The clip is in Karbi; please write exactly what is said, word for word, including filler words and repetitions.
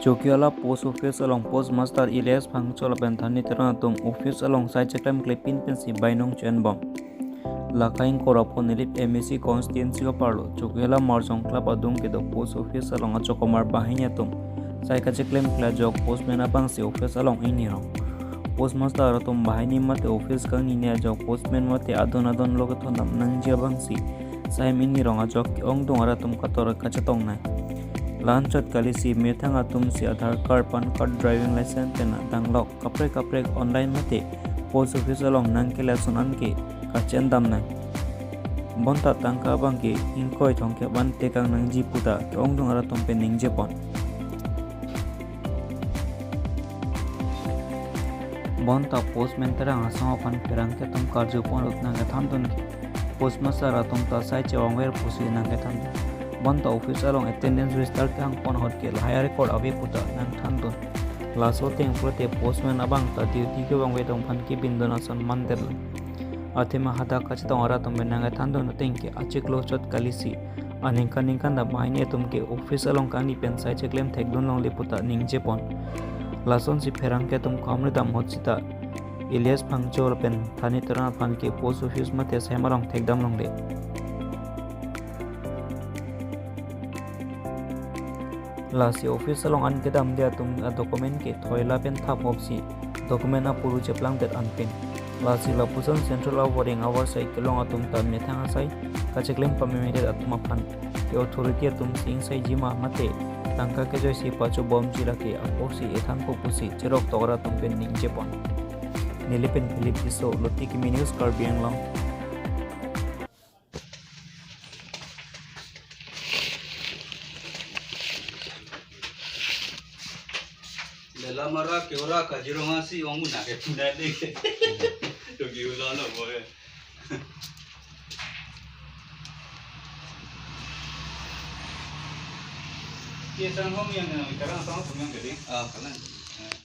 Chokihola Post Office along Postmaster Elias Phangcho lapen Thani Teron atum office along sai cheklemklepin pensi bainong cho-enbom. Lake ingkoi ra pho Nilip M A C constituency aparlo Chokihola Marjong Club adung kedo Post Office along achokomar banghini atum sai kacheklemkle ajok postman abangsi office along ingni rong. Postmaster atum banghini mate office kangnini ajok postman mate adon adon lo kethondam nangji abangsi sai ingni rong ajok ke-ongdung arat atum kator kachetongnang. La-anchot kalisi methang atumsi Aadhaar card, PAN card, driving license pen adang lok kaprek kaprek online mate post office along nangkele ason anke kache-endamnang. Bonta tangka abangke ingkoi thomkep an tekang nangji puta ke-ongdung arat atum pen ningjepon. Bonta postman Terang asong aphan pherangke atum karjupon ahut nangkethandun ke postmaster atum ta sai chevangver pusi nangkethandun. Bonta office along attendance register kehangpon ahut ke lahai arecord ave puta nangthandun. Laso ateng pulote postman abang ta duty kevangvedun aphan kebindun ason mandetlo. Athema hadak kachetong arat atum pen nangkethandun ateng ke achiklo chot kalisi aningkan ningkan ta banghini atum ke office along kangni pen sai cheklem thekdun longle puta ningjepon. Lasonsi pherangke atum kamri dam ahut sita Elias Phangcho lapen Thani Teron aphan ke post office mate sai marong thekdam longle. Lasi office along an kedamde atum adocument ke thoila pen thap hopsi document apuru cheplangdet anpin. Lasi lapuson central awarding avarsai kelong atum ta methang asai kacheklem pamemedet atum aphan ke authority atumsi ingsaiji ma mate tangka kejoisi pachobomji lake apotsi ethanpo pusi cheroktok arat atum pen ningjepon. Nilip pen Philip Tisso, Loti Kimi News, Karbi Anglong. Dela mara ke ora Kaziranga si ong muna ke puna de. To ki ula lo boy. Ke sang hom yang, eh, karang sang hom yang gede. Ah, kalang.